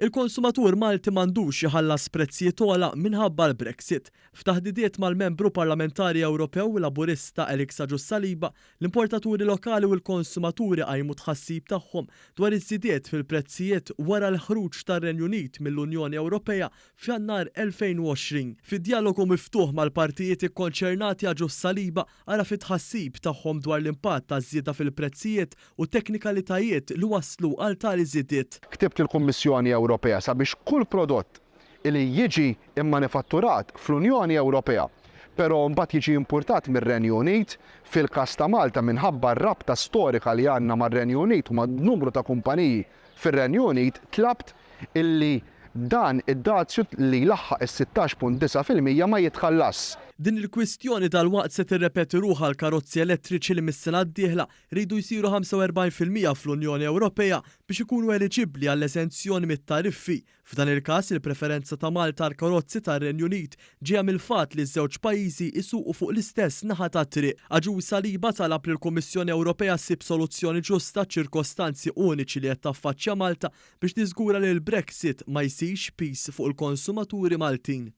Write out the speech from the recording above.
Il-konsumatur Malti m'għandux iħallas prezzijiet ogħla minħabba l-Brexit. F'taħdidiet mal-Membru Parlamentari Ewropew Laburista Alex Agius Saliba, l-importaturi lokali u l-konsumaturi qajmu tħassib tagħhom dwar iż-żidiet fil-prezzijiet wara l-ħruġ tar-Renju Unit mill-Unjoni Ewropea f'Jannar 2020. Fi djalogu miftuħ mal-partijiet ikkonċernati Agius Saliba għaraf it-tħassib tagħhom dwar l-impatt taż-żieda fil-prezzijiet u t-teknikalitajiet li wasslu għal tali żidiet. Ktibt lill-Kummissjoni Ewropea sabiex kull prodott li jiġi mmanifatturat fl-Unjoni Ewropea, però mbagħad jiġi impurtat mir-Renju Unit, fil-każ ta' Malta minħabba r-rabta storika li għandna mar-Renju Unit u ma' numru ta' kumpaniji fir-Renju Unit, tlabt illi dan id-dazju li jlaħħaq is-16.9% ma jitħallasx. Din il-kwistjoni dalwaqt se tirrepeti ruħha għall-karozzi elettriċi li mis-sena d-dieħla jridu jsiru 45% fl-Unjoni Ewropea biex ikunu eliġibbli għall-eżenzjoni mit-tariffi. F'dan il-każ, il-preferenza ta' Malta għall-karozzi tar-Renju Unit ġejja mill-fatt li ż-żewġ pajjiżi jsuqu fuq l-istess naħa tat-triq. Agius Saliba talab lill-Kummissjoni Ewropea ssib soluzzjoni ġusta għaċ-ċirkostanzi uniċi li qed taffaċċja Malta biex tiżgura li l-Brexit ma jsirx piż fuq il-konsumaturi Maltin.